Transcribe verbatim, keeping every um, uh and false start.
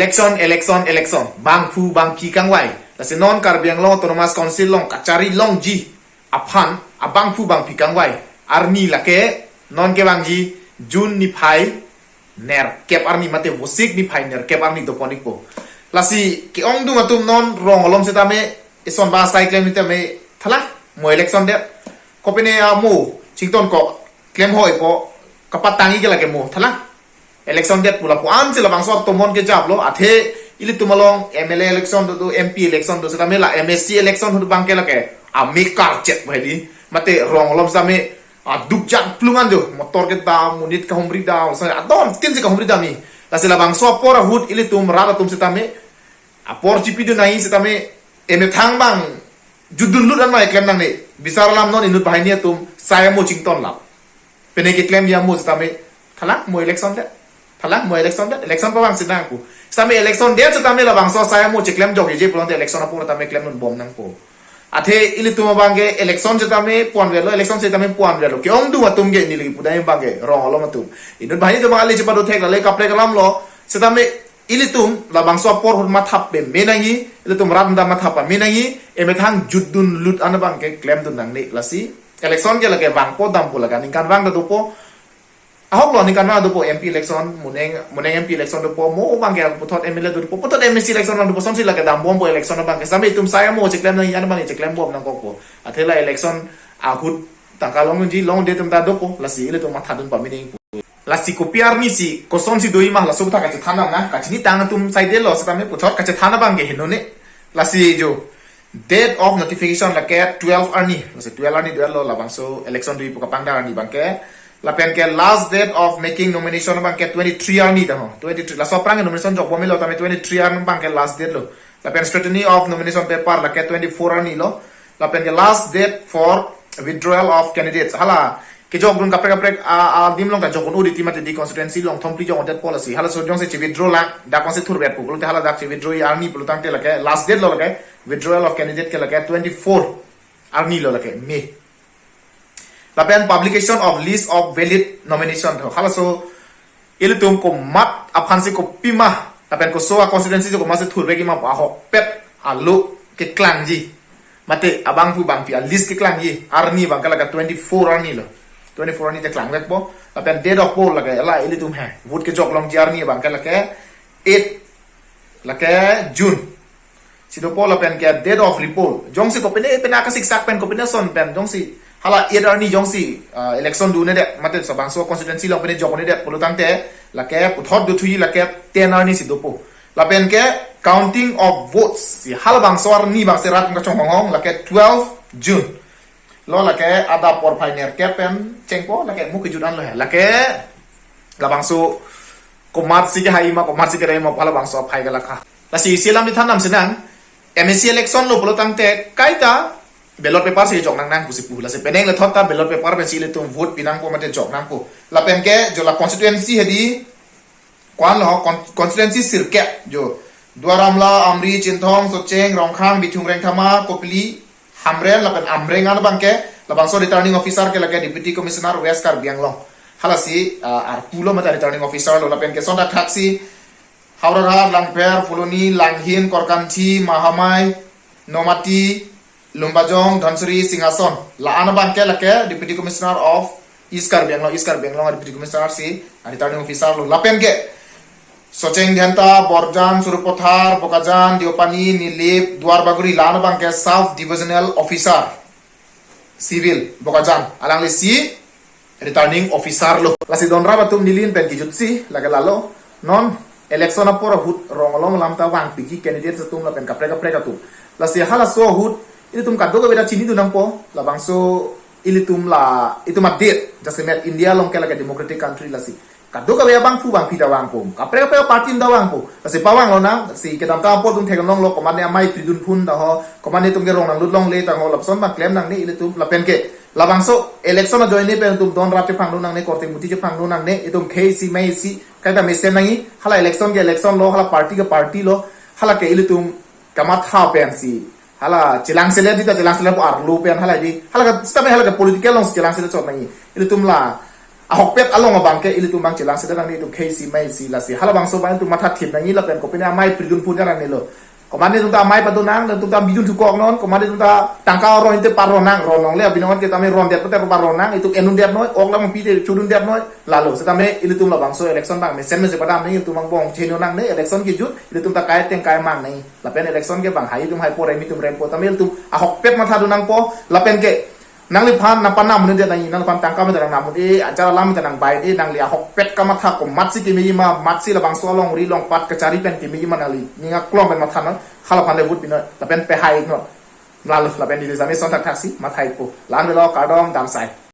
Election, election, election. Bangphu bangphi kangvai. Lasi non Karbi Anglong Autonomous Council along kachari longji aphan abangphu bangphi kangvai arni lake non kevangji June niphai nerkep arni mate Vosik niphai nerkep arni dopon-ikpo. Lasi ke-ongdung atum non rong alom setame ison ba asai klem setame thala mo election det. Kopine amo chington ko klem hoi po kapatangji ke lake mo thala election det pu lapu-an si labangso atomon kejaplo. Athe ilitum along M L A election do, do M P election do setame la M A C election ahut abangke lake ame karchet bahai di. Mate rong alom setame aduk jang plung an jo, motor kedam, monit kahumri dam, so adon tin si kahumri dam-i. Lasi labangso apor ahut ilitum rat atum setame apor chipidun nangji setame emethang abang jutdunlut an ma eklem nangne. Bisar alam non inut banghini atum sai amo chington lap. Pine keklemji amo setame thala mo election det. Thala mo election det. Election pavangsi nangpo. Setame election det setame labangso sai amo cheklem jokji je pulote election apor tame klemdunbom nangpo. Athe ilitum abangke election setame pu-an avelo, election setame pu-an avelo. Ke-ongdung atum ke neli pudai abangke rong alom atum. Inut banghini atum ale chepado thek ale kaprek alam lo. Setame ilitum labangso apor ahut mathap pame nangji, ilitum rat atum mathap pame nangji, emethang jutdunlut an abangke klemdun nangne. Lasi election ke lake vangpo dampo lake ningkan vang ta dopo. Ahok lo ningkan vang dopo M P election, Moneng, Moneng M P election dopo, mo abangke puthot M L A dopo, puthot M A C election vang dopo, sonsi lake dambompo election abangke. Setame itum sai amo cheklem nangji an abangke cheklembom nangkokpo. Athe la election ahut tangka longji longde atum ta dopo, lasi ilitum mathadun pame nangpo. Lasi kopi arni si kosonsi doji ma laso aputhak kachethan nang, kachinitang atum saidelo setame puthot kachethan abangke henone. Lasi jo date of notification lake twelve arni, lasi twelve arni dolo labangso election doji pu kapangdar arni abangke. Lapen ke last date of making nomination abangke twenty-three arni ta ho, twenty-three. Laso aphrang nomination jokbomlo tame twenty-three arni abangke last date lo. Lapen scrutiny of nomination paper lake twenty-four arni lo. Lapen ke last date for withdrawal of candidates. Hala kejokdun kaprek kaprek a, adim along ta jokdun uri ti mate di constituency along thomphli jokdundet policy. Halaso jongsi che-withdraw lang, dak konsi thurvetpo pulote hala dak che-withdraw arni pulotangte lake last date lo lake withdrawal of candidate ke lake twenty-four arni lo lake May. Lapen publication of list of valid nomination. Halaso ilitum komat aphansi kopima lapen koso a-constituency si komatsi thurvekji ma pu ahokpet alo keklangji. Mate abangphu bangphi a-list keklangji arni abangke lake twenty-four arni lo. Twenty-four arni te klangvekpo. Lapen date of poll lake la ilitum he vote kejok longji arni abangke lake eight lake June. Si dopo lapen ke date of repoll. Jongsi kopine pine akasiksak pen kopine ason pen jongsi hala eight arni jongsi, ah, election do-un'edet mate labangso constituency along pine jok-un'edet pulotangte lake puthot dothuji lake ten arni si dopo. Lapen ke counting of votes si halabangso arni abangsi rat kachonghong lake twelve June. Lo lake adap porphai nerkep pen chengpo lake mo kejut an lo he. Lake labangso komatsi kehai ma komatsi kerei ma halabangso aphai ke lake. Lasi isi alam chethan nam sinang, M A C election lo pulotangte kaita ballot paper si jok nangnang pusi pu. Lasi penang lethot ta ballot paper pensi ilitum vote pinangpo mate jok nangpo. Lapen ke jo la constituency hedi ko-an lo con-, constituency sirkep jo Duar Amla, Amri, Chinthong, Socheng, Rongkhang, Bithung Rengthama, Kopili, Hamren lapen Amreng an abangke labangso returning officer ke lake Deputy Commissioner West Karbi Anglong. Halasi, ah, arpu lo mate returning officer lo. Lapen ke sondak thaksi Howraghat, Langpher, Phuloni, Langhin, Korkanthi, Mahamai, Nomati, Lumbajong, Dhansiri, Singhason. La-an abangke lake Deputy Commissioner of East Karbi Anglong, East Karbi Anglong Deputy Commissioner si returning officer lo. Lapen ke Socheng Dhenta, Borjan, Sarupathar, Bokajan, Deopani, Nilip, Duarbagori, la-an abangke Sub Divisional Officer Civil Bokajan, alanglisi returning officer lo. Lasi don rap atum neli pen kejutsi lake lalo. Non election apor ahut rong alom alam ta vangpikji candidate atum lapen kaprek kaprek atum. Lasi halaso ahut ilitum kadokave ta chinidun nangpo, labangso ilitum la, itum a-date jasemet India along ke lake democratic country lasi kadokave abangphu bangphi ta vangpo, kaprek kaprek party ta vangpo. Lasi pavang lonang, si kedamtang apor atum theklonglo, komatne amei pridun phun ta ho, komatne atum ke rong nanglut longle ta ho, lapuson abang klem nangne ilitum. Lapen ke labangso election ajoine pen itum don rap chephangdun nangne, korte muti chephangdun nangne, itum khei isi mei isi kaita mesen nangji. Hala election ke election lo, hala party ke party lo, hala ke ilitum kamatha pensi hala chelang selet di ta chelang selet pu arlo pen hala di, hala ke setame hala ke political along chelang selet chot nangji. Ilitum la ahokpet along abang ke ilitum abang chelang seta nangne, itum khei si mai si lasi halabangso abang itum matha thip nangji lapen kopine amei pridun pun nangne lo. Komatne itum ta amei padun nang, itum ta bidun thukok non, komatne itum ta tangka oro inte parong nang, rong nang le abinong ke tame rong det pate parong nang, itum enun det noi, ok lam pi te chudun det noi, lalo. Setame ilitum labangso election abang mesen mesen padam nangji, itum angbong cheno nangne, election kejut, ilitum ta kai teng kai mang nangji. Lapen election ke bang hai itum hai po rem itum rem po tame ilitum ahokpet matha dun nangpo, lapen ke nangliphan nangphan namun dia nangji, nangliphan tangka me darang namun e, ajar alam me darang bai e, nangli ahokpet kamatha komatsi kemeji ma, matsi labangso alongri longpat kachari pen kemeji ma nangli ning aklong pen matha non, halaphan le vote pi non, lapen pehai non. Lalo, lapen neli jame son thakthak si matha ikpo. La-an avelo, kardom, damsai.